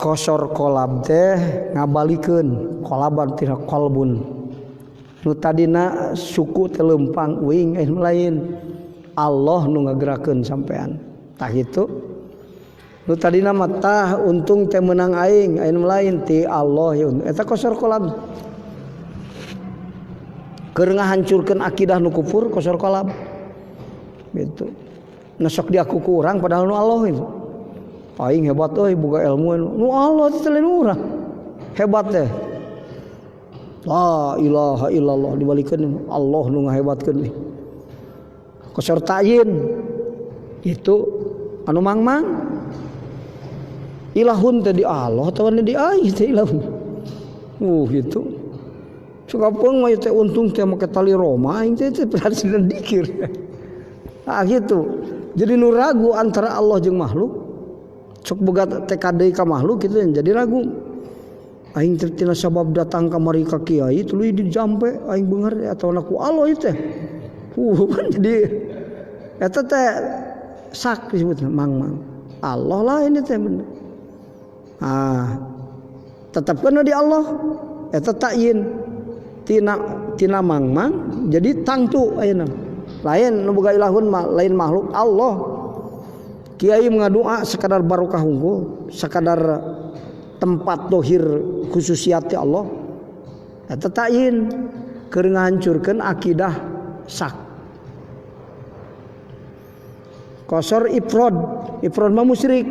Kosor kolab teh ngabalikeun kolaban tina kolbun. Nu tadina suku teh leumpang uing lain. Allah nu ngagerakeun sampean. Tah kitu. Nu tadina mah tah untung teh meunang aing, anu lain ti Allah ya. Eta kosor kolab. Keur ngahancurkeun akidah nu kufur kosor kolab. Gitu. Nu sok diaku ku urang padahal nu Allah itu. Aing hebat euy boga ilmu nu Allah teh lain urang. Hebat teh. La ilaha illallah dibalikeun Allah nu ngahebatkeun. Kosor ta'yin itu anu mangmang. Ilahun teh di Allah atawa di aing teh ilahun. Gitu. Sukapeung mah teh untung teh make tali Roma aing teh berarti dikir. Ah gitu. Jadi nu ragu antara Allah jeung makhluk. Sok boga TKD ka makhluk kitu jadi ragu. Aing teh tina sabab datang ka mari ka kiai tuluy dijampe aing beunghar atawa ku Allah ieu teh. Kan jadi eta teh sak disebutna mangmang. Allah lah ini teh bener. Ah, tetapkeun di Allah eta ta'yin tina mangmang jadi tangtu ayeuna. Lain nu boga ilahun lain makhluk Allah. Kiai mengadoa sekadar barokah unggul, sekadar tempat dohir khususiati Allah. Eta ta'yin keur ngahancurkeun akidah sak. Kosor ifrad, ifrad mah musyrik.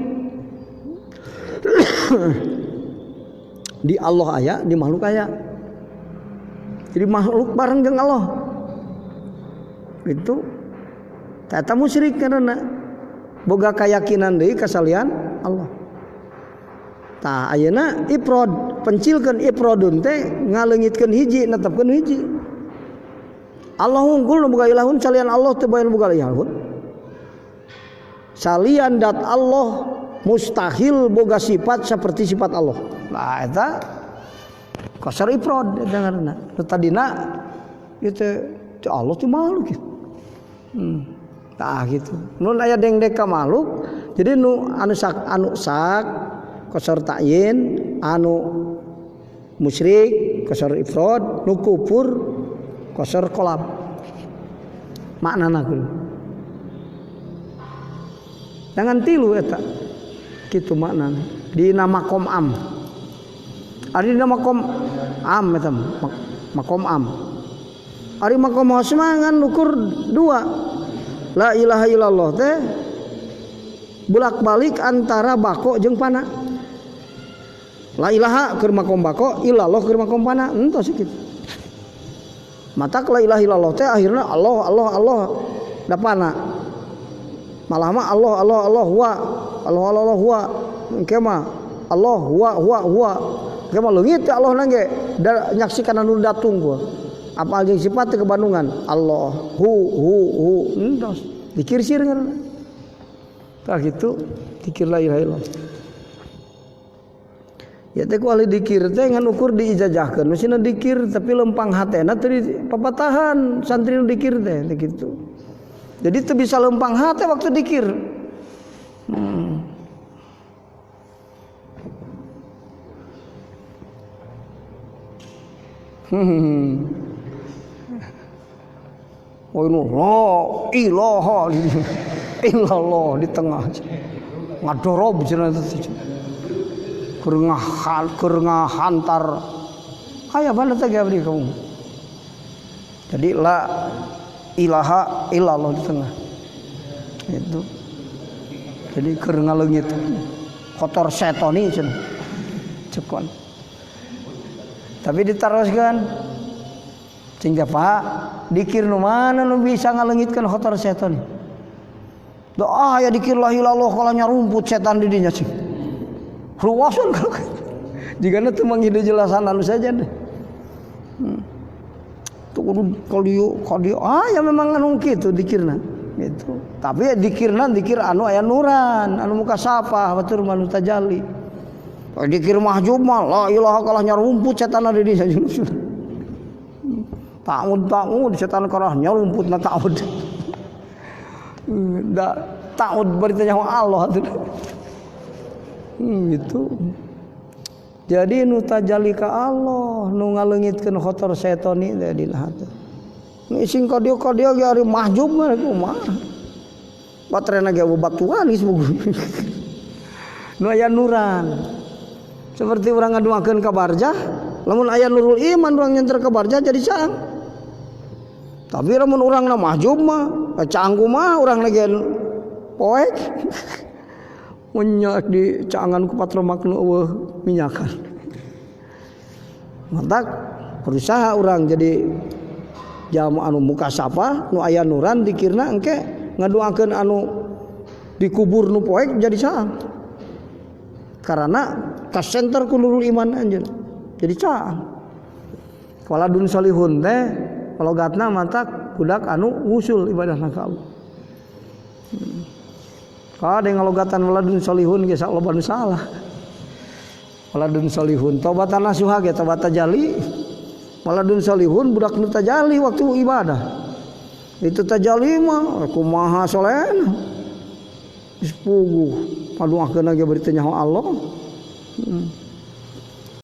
Di Allah aya, di makhluk aya. Jadi makhluk bareng jeung Allah. Itu eta musyrik karena boga keyakinan deui kasalian Allah. Tah ayeuna ifrad, pencilkeun ifradun teh ngaleungitkeun hiji, netepkeun hiji. Allah unggul nu boga ilahun salian Allah teu bae nu boga ilahun. Salian dat Allah mustahil boga sifat seperti sifat Allah. Nah eta kosor ifrad eta ngaranna. Nu tadina ieu teh Allah teh makhluk kitu. Tah gitu. Nu aya dengdek ka makhluk, jadi nu anu sak kosor ta'yin, anu musyrik kosor ifrad, nu kufur kosor kolab. Maknana kudu. Jangan tilu eta. Kitu maknana. Dina makom am. Ari dina makom am eta makom am. Ari makom khos mah ngan ukur dua. La ilaha illallah teh bolak-balik antara bako jeung pana. La ilaha keur makom bako, illallah keur makom pana. Entos kitu. Matak la ilaha illallah teh akhirna Allah Allah Allah da pana. Malah mah Allah Allah Allah huwa Allah Allah Allah huwa engke mah Allah huwa huwa huwa engke mah leungit teh Allah nangge da nyaksikan anu datung gua. Apal jeung sifat teh kebandungan Allah hu hu hu entos dikir sir ngaranna. Tah kitu dikir la ilaha illallah. Ya teh ku ahli dikir teh ngan ukur diijazahkeun mesina dikir tapi lempang hatena teu dipapatahan santri nu dikir teh kitu. Jadi teu bisa lempang hate waktu dikir. Oh ini la ilaha illallah di tengah ngadorob cenah teh. Keur ngahantar aya mana teh abdi kamu. Jadi la ilaha illallah di tengah. Itu. Jadi keur ngaleungit kotor setoni cenah. Cekon. Tapi diteruskan cing Pak, dikir nu mana nu bisa ngaleungitkeun kotor setan. Doa ya dikir la ilallah kalanya rumput setan di dinya cing. Ruwasan kalau jigana teu manggih jelasan anu saja deh. Tuh kudu kadieu ah ya memang anu kitu dikirna gitu. Tapi ya dikirna dikir anu aya nuran, anu muka sapa batur manu tajalli. Dikir mahjub mah la ilaha kalahnya rumput setan di dinya. Ta'ud ta'ud setan kalahnya rumput na ta'ud. Da ta'ud beritanya Allah tuh. Gitu. Jadi nu tajali ka Allah nu ngaleungitkeun khotor setoni teh dina hate. Nu ising ka dieu ge ari mahjub mah kumaha. Baterena ge batuan geus bugu. Nu aya nuran. Seperti urang ngaduakeun ka barjah, lamun aya nurul iman urang nyanter ka barjah jadi caang. Tapi lamun urangna mahjub mah, caang kumaha urang ge poek. Minyak di caangan ku patromak nu eueuh minyakan. Mantak berusaha urang jadi jalma anu mukasafah nu aya nuran dikirna engke ngadoakeun anu dikubur nu poek jadi caang. Karena kasenter ku nurul iman anjeun jadi caang. Waladun solihun teh logatna mantak budak anu wusul ibadahna ka Allah. Kada ngalogatan waladun solihun ge loba nu salah. Waladun solihun tobatan nasuha ge tobat tajali. Waladun solihun budak nu tajali waktu ibadah. Itu tajali mah kumaha solehna. Geus puguh paduakeun ge bari teu nyaho Allah.